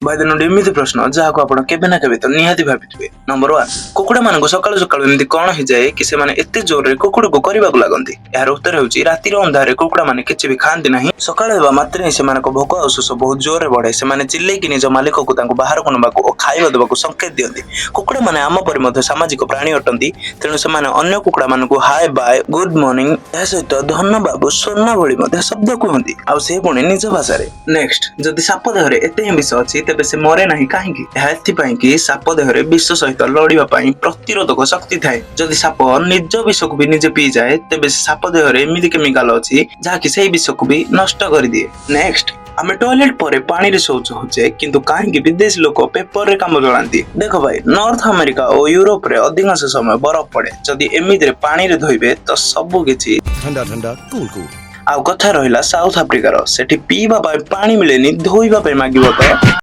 ଭାଇ, ଦିନ ଏମିତି ପ୍ରଶ୍ନ ଯାହାକୁ ଆପଣ କେବେ ନା କେବେ ତ ନିହାତି ଭାବିଥିବେ। ନମ୍ବର 1, କୁକୁଡ଼ା ମାନଙ୍କୁ ସକାଳୁ ସକାଳୁ ଏମିତି କଣ ହେଇଯାଏ କି ସେମାନେ ଏତେ ଜୋରରେ କୁକୁଡ଼କୁ କରିବାକୁ ଲାଗନ୍ତି? ଏହାର ଉତ୍ତର ହେଉଛି, ରାତିର ଅନ୍ଧାରରେ କୁକୁଡ଼ା ମାନେ କିଛି ବି ଖାଆନ୍ତି ନାହିଁ। ସକାଳ ହେବା ମାତ୍ରେ ହିଁ ସେମାନଙ୍କ ଭୋକ ଆଉ ଶୋଷ ବହୁତ ଜୋରରେ ବଢେ। ସେମାନେ ଚିଲ୍ଲେଇକି ନିଜ ମାଲିକକୁ ତାଙ୍କୁ ବାହାରକୁ ନେବାକୁ ଓ ଖାଇବା ଦେବାକୁ ସଂକେତ ଦିଅନ୍ତି। କୁକୁଡ଼ା ମାନେ ଆମ ପରି ମଧ୍ୟ ସାମାଜିକ ପ୍ରାଣୀ ଅଟନ୍ତି। ତେଣୁ ସେମାନେ ଅନ୍ୟ କୁକୁଡ଼ା ମାନଙ୍କୁ ହାଏ, ବାଏ, ଗୁଡ୍ ମର୍ଣ୍ଣିଂ, ଏହା ସହିତ ଧନ ବାବୁ, ସୋନା ଭଳି ମଧ୍ୟ ଶବ୍ଦ କୁହନ୍ତି, ଆଉ ସେ ପୁଣି ନିଜ ଭାଷାରେ। ନେକ୍ସଟ, ଯଦି ସାପ ଦେହରେ ଏତେ ହିଁ ବିଷ ଅଛି, ତେବେ ସେ ମରେ ନାହିଁ କାହିଁକି? ଏହା ଏଥିପାଇଁ କି ସାପ ଦେହରେ ବିଷ ସହିତ ଲଢିବା ପାଇଁ ପ୍ରତିରୋଧକ ଶକ୍ତି ଥାଏ। ଯଦି ସାପ ନିଜ ବିଷକୁ ବି ନିଜେ ପିଇଯାଏ, ତେବେ ସାପ ଦେହରେ ଏମିତି କେମିକାଲ ଅଛି ଯାହାକି ସେଇ ବିଷକୁ ବି ନଷ୍ଟ କରିଦିଏ। ନେକ୍ସଟ, ଆମେ ଟଏଲେଟ ପରେ ପାଣିରେ ଶୌଚ ହଉଛେ, କିନ୍ତୁ କାହିଁକି ବିଦେଶୀ ଲୋକ ପେପରରେ କାମ ଚଳାନ୍ତି? ଦେଖ ଭାଇ, ନର୍ଥ ଆମେରିକା ଓ ୟୁରୋପରେ ଅଧିକାଂଶ ସମୟ ବରଫ ପଡେ। ଯଦି ଏମିତିରେ ପାଣିରେ ଧୋଇବେ ତ ସବୁ କିଛି ઠંડા ઠંડા, કૂલ કૂલ. ଆଉ କଥା ରହିଲା ସାଉଥ ଆଫ୍ରିକାର, ସେଠି ପିଇବା ପାଇଁ ପାଣି ମିଳେନି, ଧୋଇବା ପାଇଁ ମାଗିବ ତ।